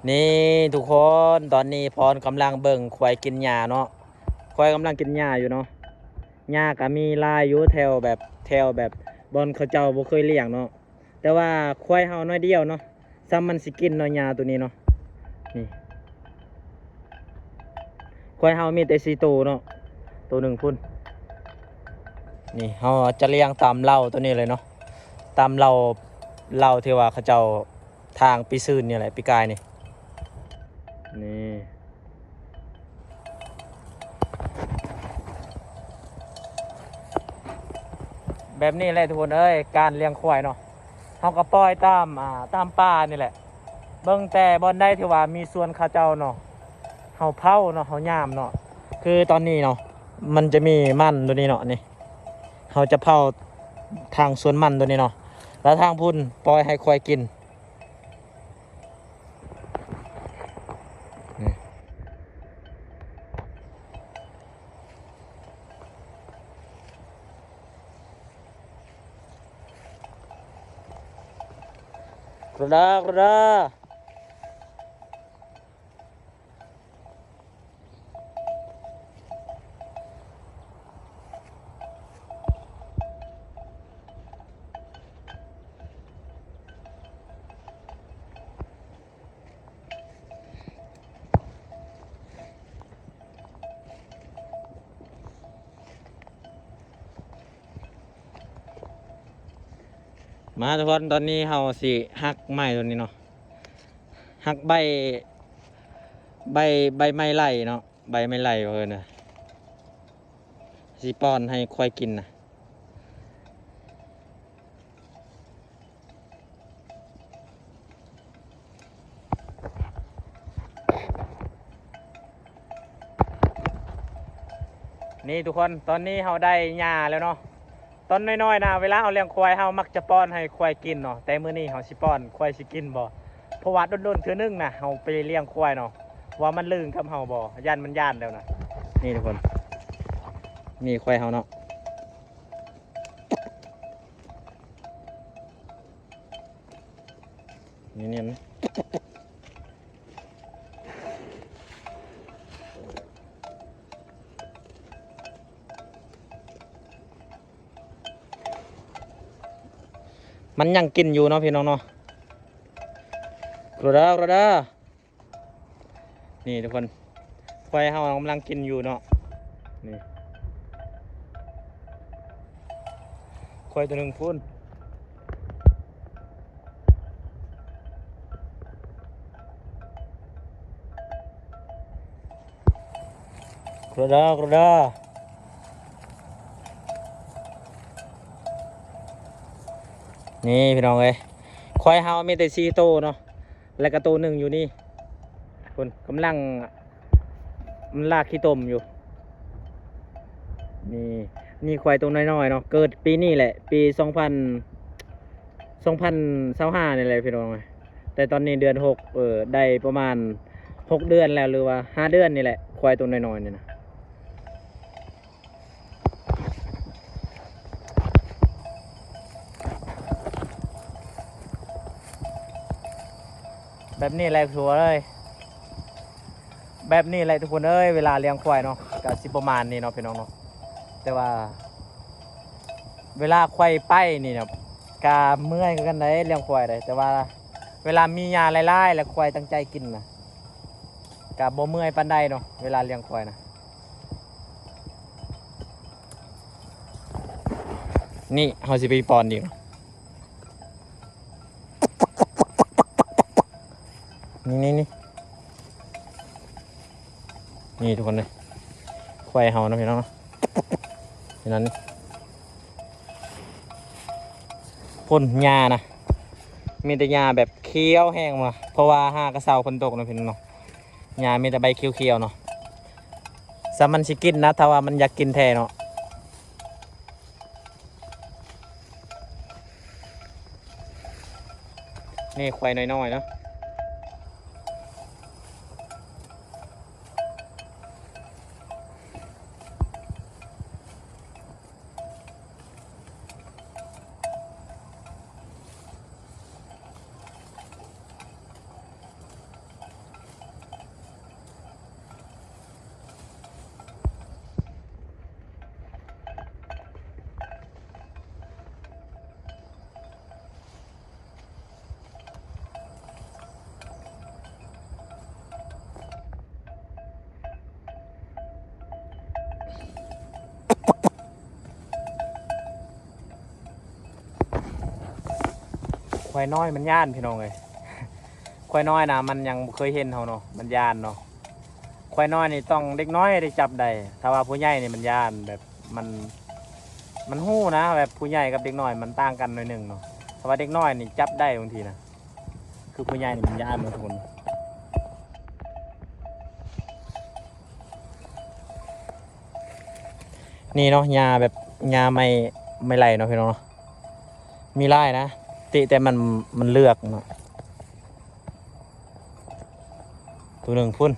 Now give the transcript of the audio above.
ນີ້ທຸກຄົນ ຕອນນີ້ພອນກຳລັງເບິ່ງຄວາຍກິນຫຍ້າເນາະ. ຄວາຍກຳລັງກິນຫຍ້າຢູ່ເນາະ. ຫຍ້າກະມີຫຼາຍຢູ່ ແຖວແບບ ແຖວແບບບ່ອນເຂົາເຈົ້າບໍ່ເຄີຍລ້ຽງເນາະ. ແຕ່ວ່າຄວາຍເຮົາໜ້ອຍດຽວເນາະ ສ່ຳມັນຊິກິນເນາະ ຫຍ້າໂຕນີ້ເນາະ. ນີ້ ຄວາຍເຮົາມີແຕ່ສີ່ໂຕເນາະ ໂຕໜຶ່ງພຸ້ນ. ນີ້ເຮົາຈະລ້ຽງຕາມເລົ້າໂຕນີ້ເລີຍເນາະ ຕາມເລົ້າ ເລົ້າທີ່ວ່າເຂົາເຈົ້າ ທາງປີຊືນນີ້ແຫຼະ ປີກາຍນີ້. ນີ້ ແບບນີ້ແຫຼະທຸກຄົນເອີຍ ການລ້ຽງຄວາຍເນາະ ເຮົາກໍປ່ອຍຕາມ ອ່າ ຕາມປ່ານີ້ແຫຼະ. ເບິ່ງແຕ່ບ່ອນໃດທີ່ວ່າມີສວນເຂົາເຈົ້າເນາະ ເຮົາເຜົາເນາະ ເຮົາຍາມເນາະ. ຄືຕອນນີ້ເນາະ ມັນຈະມີມັນໂຕນີ້ເນາະ ນີ້ ເຮົາຈະເຜົາທາງສວນມັນໂຕນີ້ເນາະ ແລ້ວທາງພຸ້ນປ່ອຍໃຫ້ຄວາຍກິນ. ໂກດາ ໂກດາ. ມາທຸກຄົນ ຕອນນີ້ເຮົາຊິຫັກໄມ້ໂຕນີ້ເນາະ ຫັກໃບ ໃບ ໃບໄມ້ໄລ່ເນາະ ໃບໄມ້ໄລ່ວ່າເອີ້ນນະ ຊິປ້ອນໃຫ້ຄວາຍກິນນະ. ນີ້ທຸກຄົນ ຕອນນີ້ເຮົາໄດ້ຫຍ້າແລ້ວເນາະ. ຕອນນ້ອຍໆນະ ເວລາເຮົາລ້ຽງຄວາຍ ເຮົາມັກຈະປ້ອນໃຫ້ຄວາຍກິນເນາະ ແຕ່ມື້ນີ້ເຮົາຊິປ້ອນ ຄວາຍຊິກິນບໍ່? ເພາະວ່າດົນໆເທື່ອໜຶ່ງນະ ເຮົາໄປລ້ຽງຄວາຍເນາະ ວ່າມັນລຶ້ງກັບເຮົາບໍ່ ຢ້ານມັນຢ້ານແລ້ວນະ. ນີ້ທຸກຄົນ ນີ້ຄວາຍເຮົາເນາະ. ນີ້ ນີ້ ມັນຍັງກິນຢູ່ເນາະ ພີ່ນ້ອງເນາະ. ໂກດາ ໂກດາ. ນີ້ທຸກຄົນ ຄວາຍເຮົາກຳລັງກິນຢູ່ເນາະ. ນີ້ ຄວາຍໂຕໜຶ່ງພຸ້ນ. ໂກດາ ໂກດາ. ນີ້ພີ່ນ້ອງເອີຍ ຄວາຍເຮົາມີແຕ່ສີ່ໂຕເນາະ ແລ້ວກະໂຕໜຶ່ງຢູ່ນີ້ ພຸ້ນ ກຳລັງ ມັນລາກຂີ້ຕົມຢູ່. ນີ້ ນີ້ຄວາຍໂຕນ້ອຍໆເນາະ ເກີດປີນີ້ແຫຼະ ປີສອງພັນ ສອງພັນຊາວຫ້ານີ້ແຫຼະພີ່ນ້ອງ. ແຕ່ຕອນນີ້ເດືອນຫົກ ເອີ ໄດ້ປະມານຫົກເດືອນແລ້ວ ຫຼືວ່າຫ້າເດືອນນີ້ແຫຼະ ຄວາຍໂຕນ້ອຍໆນີ້ນະ. ແບບນີ້ແຫຼະທຸກຄົນເອີຍ ແບບນີ້ແຫຼະທຸກຄົນເອີຍ ເວລາລ້ຽງຄວາຍເນາະ ກະຊິປະມານນີ້ເນາະພີ່ນ້ອງເນາະ. ແຕ່ວ່າເວລາຄວາຍໄປນີ້ເນາະ ກະເມື່ອຍຄືກັນໄດ໋ ລ້ຽງຄວາຍໄດ໋ ແຕ່ວ່າເວລາມີຫຍ້າຫຼາຍໆ ແລ້ວຄວາຍຕັ້ງໃຈກິນນະ ກະບໍ່ເມື່ອຍປານໃດເນາະ ເວລາລ້ຽງຄວາຍນະ. ນີ້ເຮົາຊິໄປປ້ອນອີກ ນີ້ ນີ້ ນີ້ ນີ້ທຸກຄົນເອີຍ ຄວາຍເຮົານະພີ່ນ້ອງເນາະ. ພີ່ນ້ອງນີ້ ພົ້ນຫຍ້ານະ ມີແຕ່ຫຍ້າແບບຂຽວແຮງວ່າ ເພາະວ່າຫາກະເຊົ້າຝົນຕົກນະພີ່ນ້ອງເນາະ. ຫຍ້າມີແຕ່ໃບຂຽວໆເນາະ ສ່ຳມັນຊິກິນນະ ຖ້າວ່າມັນຢາກກິນແທ້ເນາະ. ນີ້ຄວາຍນ້ອຍໆເນາະ. ນີ້ ຄວາຍນ້ອຍມັນຢ້ານພີ່ນ້ອງເອີຍ. ຄວາຍນ້ອຍນະ ມັນຍັງບໍ່ເຄີຍເຫັນເຮົາເນາະ ມັນຢ້ານເນາະ. ຄວາຍນ້ອຍນີ້ຕ້ອງເດັກນ້ອຍໄດ້ຈັບໄດ້ ຖ້າວ່າຜູ້ໃຫຍ່ນີ້ມັນຢ້ານ ແບບມັນ ມັນຮູ້ນະ ແບບຜູ້ໃຫຍ່ກັບເດັກນ້ອຍມັນຕ່າງກັນໜ້ອຍໜຶ່ງເນາະ. ຖ້າວ່າເດັກນ້ອຍນີ້ຈັບໄດ້ບາງທີນະ ຄືຜູ້ໃຫຍ່ນີ້ມັນຢ້ານເນາະທຸກຄົນ. ນີ້ເນາະ ຫຍ້າແບບຫຍ້າໄມ້ ໄມ້ໄຫຼເນາະພີ່ນ້ອງເນາະ. ມີຫຼາຍນະ ຕິແຕ່ມັນ ມັນເລືອກເນາະ. ໂຕໜຶ່ງພຸ້ນ